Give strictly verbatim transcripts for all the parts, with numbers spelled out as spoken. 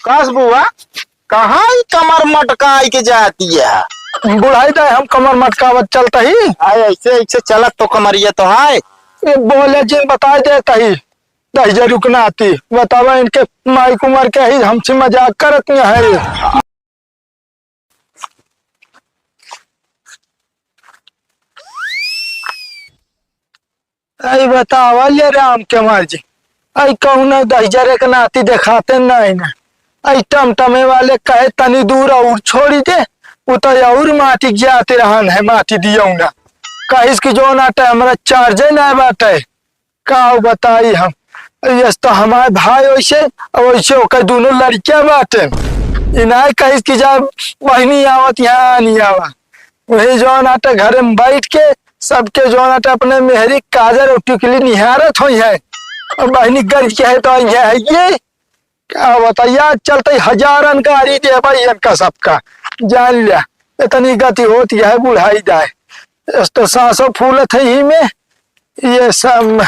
कास बुआ, कहाँ ई कमर मटकाई के जाती है? बुढ़ाई दाई, हम कमर मटकावत चलत ही। आय, ऐसे, ऐसे चलत तो कमरिया तो है। ये बोले जिन बताई देत ही, दहिजर रुकना आती। बतावा, इनके माई कुमार के ही हमसे मजाक करत नहीं है। आई बतावा ले राम के मार जी, आई कौनो दहिजरे के नाती देखाते नहीं ना। आई टमटमे वाले कहे तनी दूर और छोड़ी दे, उ तो और माटी जाते रहन है, माटी दियो ना। कहिस कि जो ना टे हमरा चार्जे ना बाटे। का बताई हम, यस तो हमार भाई वैसे, और वैसे ओकर दोनों लड़कियां बाटे। इनाय कहिस कि जा बहिनी आवत यहाँ नहीं आवा। वही जौन आटे घरे में बैठ के सबके जौन आटे अपने मेहरी काजर और टिकली निहारत होई है। और बहिनी गर्ज के है तो आई है, है ये का बताइए, आज चलते हजारन गारी देबै इनका सबका। जान लिया, इतनी गति होती है बुढ़ाई दाई। इस तो सांसों फूलत है ही में। ये सब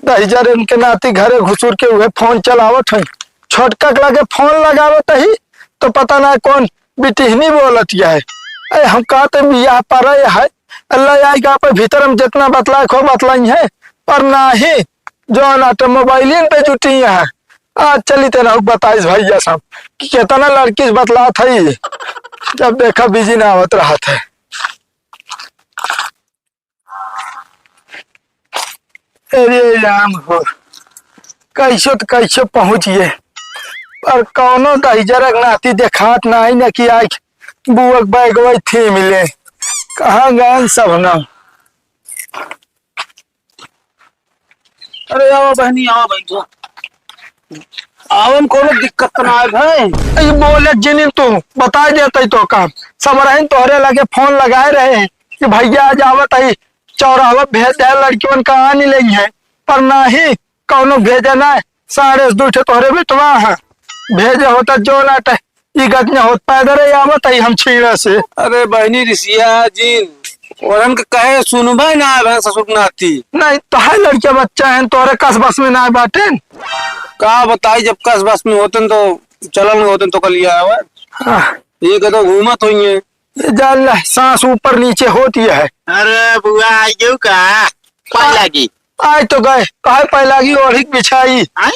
दहिजर इनके नाती घरे घुसुर के उहे फोन चलावत है। छोटका के लगे फोन लगावत ही तो पता ना कौन बिटिहनी बोलत है। ए, हम कहते बियाह पर है, अल्लाह आएगा पर भीतर हम जितना बतलाए खो बतलाई है, पर नाही, जौन आटे मोबाइलिन पे जुटी है। आज चली तेरा बताइस भैया साहब कि कितना लड़की से बतलात है, जब देखा बिजी ना आवत रहत है। अरे राम हो, कैसे तो कैसे पहुँचिए, पर कौनो दहिजरक नाती देखात नाही न कि आज बुअक बैगवा थी मिले। कहाँ गए सब ना? अरे आवा बहनी, आवा बैठो। आवे में कोनो दिक्कत त ना आए भाई। ये बोले जिनिन तू बता देते तो काम। सब रहन तोहरे लगे फोन लगाए रहे हैं कि भैया आज आवत है, चौराहा भेज दे, लड़कियों का आने लेंगे हैं। पर नाही, कौनो भेजे ना। साढ़े दो ठे तोहरे बेटवा है, भेजे होता जो ना टे, ई गत में होत पैदल ही आवत है हम छीड़ा से। अरे बहनी रिसिया जिन, औरन के कहे सुनबे ना है ससुर नाती। नहीं, तोहरे लड़के बच्चा हैं, तोहरे कस बस में ना बाटेन। का बताई, जब कस बस में होतेन तो चलन होतेन तो कल लिया आवे। हाँ। ये कतो घूमत होइए। ये जान ले, सांस ऊपर नीचे होती है। अरे बुआ, आई गयो का? पाई लागी। आए तो गए, काहे पाई लागी ओढ़ी के बिछाई? आए?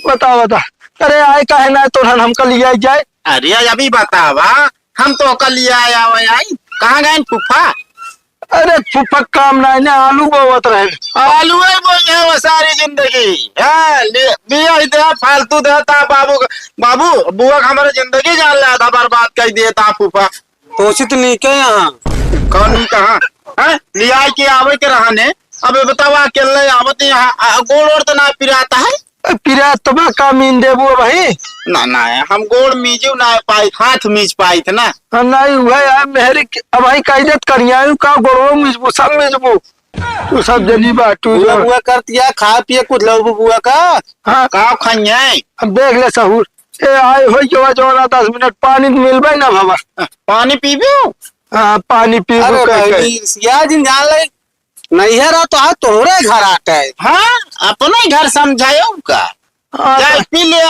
बता, बता। अरे आए काहे ना तोहन हमका लिया जाए? अरे अभी बतावा, हम तो कल लिया आया हुआ आई। कहाँ गए फूफा? अरे फूफा काम ना है ना, आलू बोवत रहे। आलू ही बोई है वो सारी जिंदगी। हाँ, ले, लिया ही दे, फालतू दे, ता बाबू, बाबू, बुआ का हमारे जिंदगी जान ला था, बर्बाद कर दिए ता फूफा। कोशिश नहीं के यहाँ। कौन नहीं कहाँ? हैं? लियाई के आवे के रहने। अब ये बतावा, अकेले आवत यहाँ, आ, गोड़ ओड़ तो ना पिराता है? ए, पिरात तो बा, का मीन देबू भाई? ना, ना, हम गोड़ मीजू ना पाई, हाथ मीज पाई थे ना। हाँ, नहीं, वह यार, मेहरी के, अब भाई कह देत करिया, का गोड़ो मीजबू, सब मीजबू। तू सब जनी बा, तू बुआ, जो बुआ करतिया, खा पिए कुछ लउबू बुआ का? हाँ। का खाइए? अब देख ले सहूर। ए, आए होई के बाद जौन दस मिनट पानी तो मिलबे ना भवा। पानी पीबू? हाँ, पानी पीबू अरे कह के। बहनी, सिया जिन जान ले, नैहर आ तो आज तोहरे घर आटे। हाँ, अपने घर समझायो का? हाँ, जाए तो पी ले।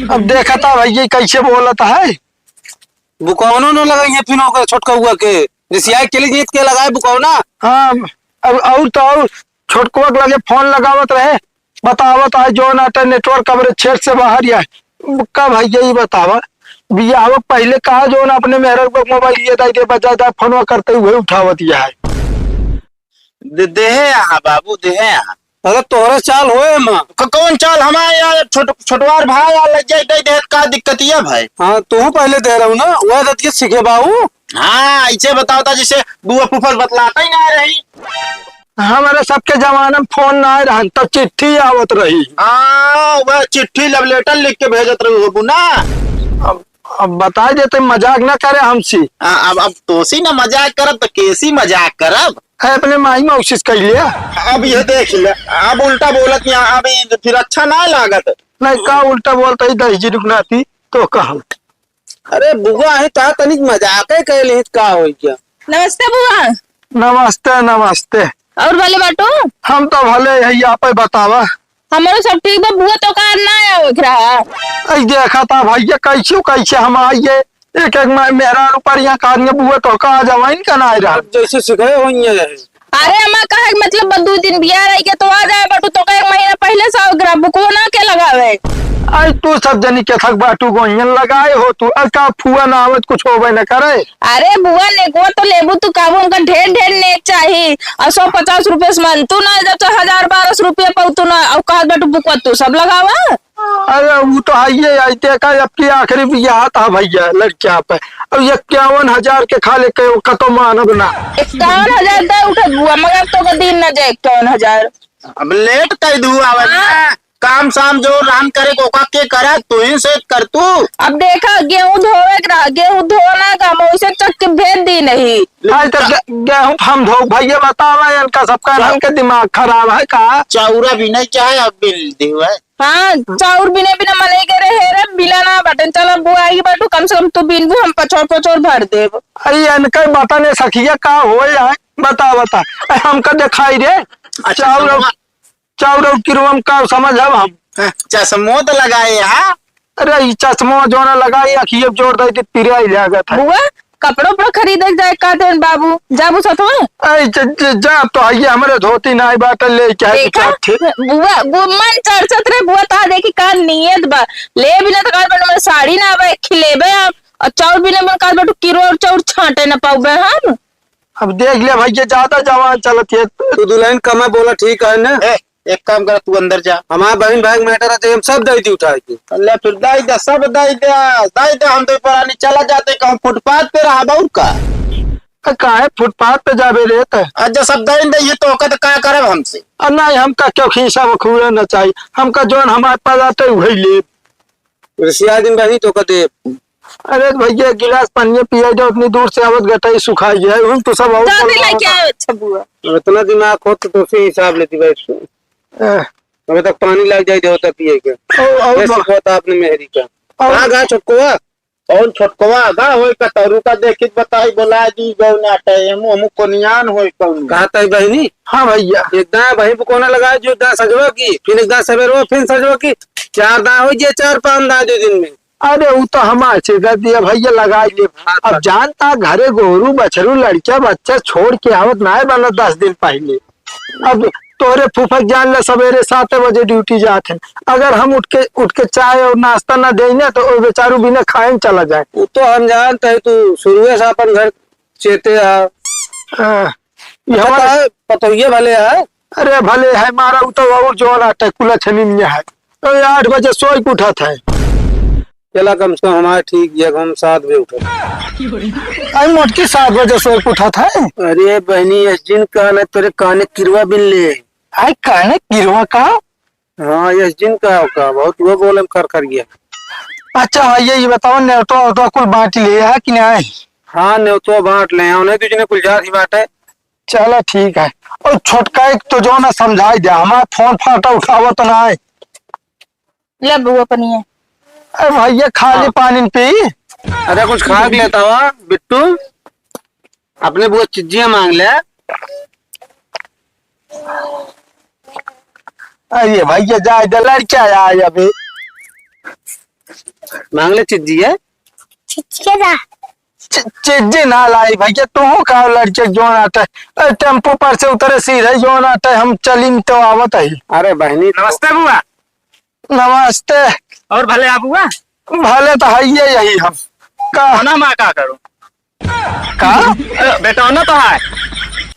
अब देखता भैया कैसे बोलत है। बुकौनो न लगाइए फिर ओकर छोटका हुआ के। रिसिया के लिए जीत के लगाए बुकौना। हाँ, अब और तो और छोटकुआ के लगे फोन लगावत रहे, बतावत है जौन आटे network coverage क्षेत्र से बाहर ही है। का भैया ये बतावा, बियाह पहले कहा जौन अपने मेहर के मोबाइल ये दाई दे बजा दा, फोनवा करते हुए उठावत ही है। दे, देहे यहाँ बाबू, देहे यहाँ। अरे तोहरे चाल होए माँ। क-, कौन चाल हमारे यार? छोट-, छोटवार भाई यार लग जाए, दे दे, का दिक्कत ये भाई? हाँ, तू पहले दे रहू ना, वह दतिया सीखे बाबू। हाँ, ऐसे बताओ था जैसे बुआ फूफा बतलाता ही ना रही। हमारे सबके जमाना में फोन ना रहन, तब चिट्ठी आवत रही। हाँ, वह चिट्ठी love letter लिख के भेजत रही होबू ना। अब, अब बता देते, मजाक ना करे हमसे। हाँ, अब, अब तोसी ना मजाक करब तो कैसी मजाक करब? है अपने माई मौसी से कह लिया। अब ये देख ले, अब उल्टा बोलत यहाँ, अब ये फिर अच्छा ना लागत। नहीं, का उल्टा बोलता ही दस जी रुकनाती तो कहम। अरे बुआ है, ता तनिक मजाक है, कह ले का हो क्या? नमस्ते बुआ। नमस्ते, नमस्ते। और भले बाटू? हम तो भले है, यहाँ पे बतावा। हमरो सब ठीक बा, बुआ तो का ना आवे के रहा। ऐ देखा था भैया, कैसे कैसे हम आइए, एक एक मा-, मेहरारू पर यहाँ का आदमी बुआ तो का आ जावा, इनका ना आए रहा। अब जैसे सिखाए होइए। अरे अम्मा, कहे के मतलब बस दू दिन बियाह रह के तो आ जाए, बटू तो का एक महीना पहले से आवे के रहा, बुकवा ना के लगावे। ऐ तू सब जनी के थक बाटू गोइयन लगाए हो तू, अब का फुआ ना आवत कुछ होबे न करे। अरे बुआ, नेकवा तो लेबू तू, काबू हमका ढेर ढेर नेक चाही। और सौ पचास रुपये से मन तू ना, जब तो हजार बारह सौ रुपये पाऊ तू ना, और कहत बाटू बुकवा तू सब लगावा। अरे वो तो है ये, आई देखा, अब की आखिरी बियाह था भैया लड़किया पे, अब इक्यावन हजार के खा ले के कतो मानब ना। इक्यावन हजार दे उठत बुआ, मगर तो का दिन ना जाए इक्यावन हजार। अब लेट कर दू आवे ना। हाँ। काम साम जो रान करे, ओका के करा, तू ही से कर तू। अब देखा, गेहूं धोवे के रहा, गेहूं धोना का, हम उसे चक के भेज दी नहीं। आज तक गे-, गेहूं हम धो, भैया बतावा, इनका सबका चा-, रंग के दिमाग खराब है का? चाउरा भी नहीं चाहे, अब बिल दियो है। हाँ, चाउर बिने बिना मने के रहे रे, बिना ना बटन चला बुआई बाटू, कम से कम तू बिनबू, हम पचोर पचोर भर देब। अरे इनका बता ने सखिया का होए है, बता, बता। अरे हमका दिखाई रे, अच्छा, चाउर समझ चाउर और किरवा में का समझ हम? हाँ, चश्मो तो लगाए हा। अरे, ई चश्मो जो ना लगाई, अखिए जोर दे के पिराई लागत है। बुआ, कपड़ो उपड़ो खरीदे के जाए का देन बाबू, जाबू सथवा? अरे, ज-, ज-, जा तो आइए, हमरे धोती नाई बाटे, ले के आए देखा? साथे। बुआ, बुआ, मन चर्चत रहे, बुआ, ता देखी का नियत बा। ले बिना तो काल बन में साड़ी ना आवे, खिलेबे हम, और चाउर बिना मन काल बटू किरवा और चाउर छांटे ना पाउबे हम। अब देख ले भैया, ज्यादा जवान चलत है। तू दुल्हन कम है, बोला ठीक है ना? ए, एक काम कर, तू अंदर जा। हमार बहिन भाई के matter है, तो हम सब दई दी उठाए के। ले फिर दई दे, सब दई दे, दई दे, हम दो परानी चला जाते, कहूँ फुटपाथ पे रहा और का? अ, काहे फुटपाथ पे जाबे रे त? अच्छा, सब दई दे, ये तो का, तो का करब हमसे? अ, नहीं, हमका क्यों खीसा बखूड़ा न चाहिए, हमका जौन हमारे पास आते वही ले। रिसिया दिन बहिनी तो का दे। अरे भैया, एक गिलास पानी पिया दे, उतनी दूर से आवत गटाई सुखाई है, हम तो सब और जाते बोलवा लेके आओ। अच्छा बुआ। इतना दिमाग हो तो तुमसे हिसाब लेती भाई। एह। अबे तक पानी लाग जाए देवता पिए के। और, और ये बा- सिखवता आपने मेहरी का। और कहाँ गा छोटकुआ? कौन छोटकुआ गा होई कतरू का देखित बताई बोला जी गौ नाटे, हमू, हमू कोनियान होई कौन। कहा ताई बहिनी? हाँ भैया। एक दाएं बहिन पे कोना लगाए जो दाएं सजवा की, फिर एक दाएं सवेरवा, फिर सजवा की, चार दाएं हो जे चार पाँच दाएं दो दिन में। अरे, उ तो हमार से कर दिया भैया, लगाई ले। हाँ, अब हाँ। जानता, घरे गोरू, बछरू, लड़किया, बच्चा छोड़ के आवत ना है, बना दस दिन पहले। अब तोहरे फूफा जान ले, सवेरे सात बजे ड्यूटी जात है। अगर हम उठ के, उठ के चाय और नाश्ता ना देई ना, तो वो बेचारू बिना खाए न चला जाए। उ तो हम जानते हैं, तू शुरुए से अपन घर चेते है। हाँ, ये अच्छा, हमारे तो है, पतोहिए भले है। अरे भले है, मारा उ तो और जौन आटे कुला छनी में है। तो ये आठ बजे सोई के उठत है। चला, कम से कम हमारे ठीक, ये हम सात बजे उठत है। अरे मोटकी सात बजे सोई के उठत है। अरे बहनी, यस जिन का ना तेरे काने किरवा बिन ले। आई काने किरवा का? हाँ, यस जिन का, का बहुत वो बोले में कर कर गया। अच्छा भैया, ये बताओ, नेवतो वेवतो कुल बांट ले है कि नहीं? हाँ, नेवतो बांट ले हैं, उन्हें दूजने कुल जात ही बाटे। चला ठीक है। और छोटका एक तो जो ना समझाई दे, हमारा फोन फाटा उठावा तो ना है। ले बुआ पनिया। अरे भैया, खाली हाँ। पानी पी। अरे कुछ खा के लेता हुआ बिट्टू, अपने बुआ चिज्जिया मांग ले। अरे भैया, जाए दे, लड़का आए अभी। मांग ले चिज्जिया। चिज्जिया दा। चि-, चिज्जी ना लाई भैया, तू का लड़के जोन आटे, ए, टेम्पो पर से उतरे सीधे जोन आटे, हम चली तो आवत ही। अरे बहनी, नमस्ते बुआ। नमस्ते। और भले आ बुआ? भले तो है ये, यही हम। का? खाना मा का करो? का? ए, बेटौना तो है।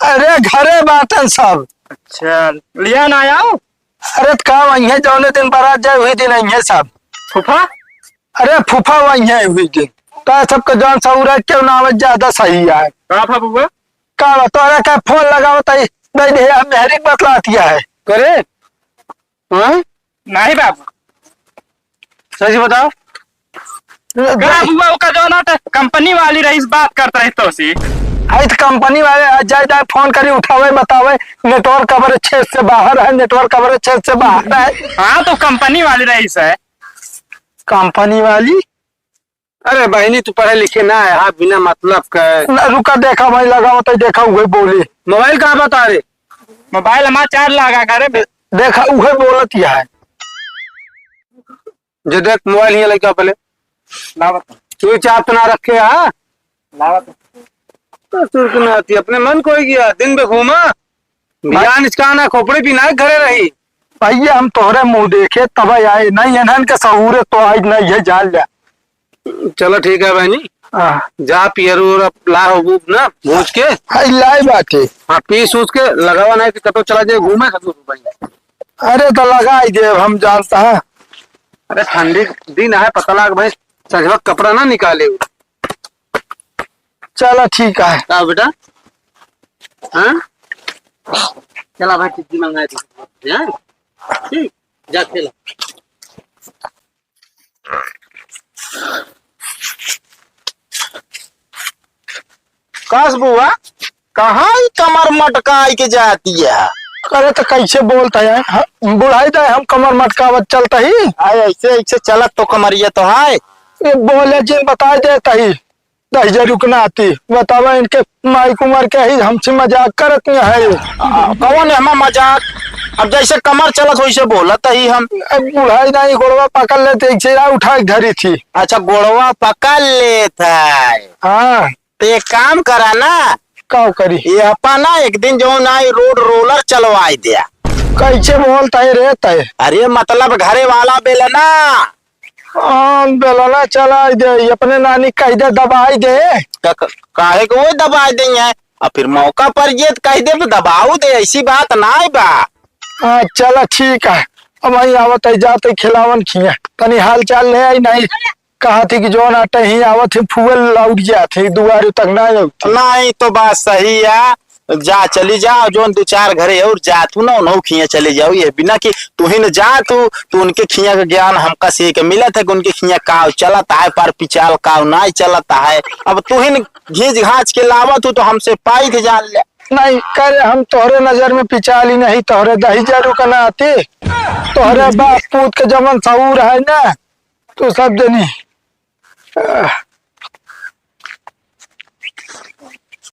अरे घरे बाटन सब। अच्छा, लिया ना आओ। अरे त का वहीं जौने दिन बारात जाए वही दिन आई है सब। फूफा? अरे फूफा वहीं है वही दिन। का सबके जौन सौरा क्यों ना आवत ज्यादा सही है। का फा बुआ? का बा, तोरा का फोन लगावत है, नहीं दे, हम मेहरी बतलातिया है। करे? हाँ? नहीं बाबू। सही से बताओ। का बुआ, ओका जौन आटे कंपनी वाली रईस बात करत रही तो सी। आई त कंपनी वाले आज जाए जाए फोन करी, उठावे, बतावे, नेटवर्क कवरेज क्षेत्र से बाहर है, नेटवर्क कवरेज क्षेत्र से बाहर है। हाँ, तो कंपनी वाली रईस है। कंपनी वाली? अरे बहनी, तू पढ़े लिखे ना है, हाँ, बिना मतलब का है। न, रुका, देखा भाई, लगावत है, देखा उहे बोली। मोबाइल कहाँ बता रे? मोबाइल हमारा चार्ज लगा करे बे। देखा उहे बोलत ही है। जे देख, मोबाइल हियाँ लइके पहले। लावत। तू चाप तो ना रखे, हाँ? लावत। तो सुर्ख ना आती, अपने मन कोई गया, दिन पे घूमा। भाई। बिहान इचका ना खोपड़ी भी ना घरे रही। भैया, हम तोहरे मुँह देखे तब आए, नहीं इन्हन के सहूरे तो आज नहीं है, जान लिया। चलो ठीक है बहनी, हाँ। जा पियरू और अब ला हो बूब ना भूज के। हाँ, लाई बाटे। हाँ, पीस उस के लगावा नहीं कि कतो चला जाए घूमे खजूर भाई। अरे तो लगाई दे, हम जानता है। अरे ठंडी दिन है, पता लाग भाई, सजवा कपड़ा ना निकाले। चला ठीक है। का बेटा? हाँ? चला भाई, टिड्डी मंगा दे। हाँ? ठीक, जा खेला। काश बुआ, कहाँ ई कमर मटकाई के जाती है? अरे तो कैसे बोलता है? ह-, बुढ़ाई दे हम कमर मटकावत चलता ही। अरे ऐसे, ऐसे चलत तो कमरिया तो है। ये बोले जिन बताई देता ही। दस हजार रुकना आती। बतावा इनके माई कुमार के ही हमसे मजाक करत नहीं है। आ, कौन है हमार मजाक? अब जैसे कमर चलत वैसे बोलत ही हम। अब बुढ़ाई नहीं गोड़वा पकड़ लेते, एक से उठा के धरी थी। अच्छा, गोड़वा पकड़ लेत है। हाँ। तो एक काम करा ना। का करी? ये अपा ना एक दिन जो ना ये रोड रोलर चलवाई दिया। कैसे बोलता है रे तय? अरे मतलब घरे वाला बेलना। हाँ, बेलना चलाई दे, अपने नानी कह दे दबाई दे। का-, का-, काहे को वो दबाई दे है? अब फिर मौका पर ये तो कह दे तो दबाऊ दे, ऐसी बात ना है बा। हाँ, चला ठीक है। अब वहीं आवत है, जाते खिलावन खिया, तनी हाल चाल ले आई नहीं। कहा थी कि जौन आटे ही आवत है, फुअल लौट जात है, दुआरे तक ना आउत। नहीं तो बात सही है, जा चली जाओ, जौन दो चार घरे और जात हूँ ना, उन्हों खिया चली जाओ, ये बिना कि तुहिन जात हूँ, तो उनके खिया का ज्ञान हमका से के मिलत है कि उनके खिया काव चलत है, पर पिचाल काव नाई चलत है। अब तुहिन घींच घाच के लावत हूँ तो हमसे पाई के जान ले। नहीं करे, हम तोहरे नजर में पिचाली नहीं, तोहरे दही जरू का नाती, तोहरे बाप पूत के जमन सहूर है ना, तू सब जनी। आह,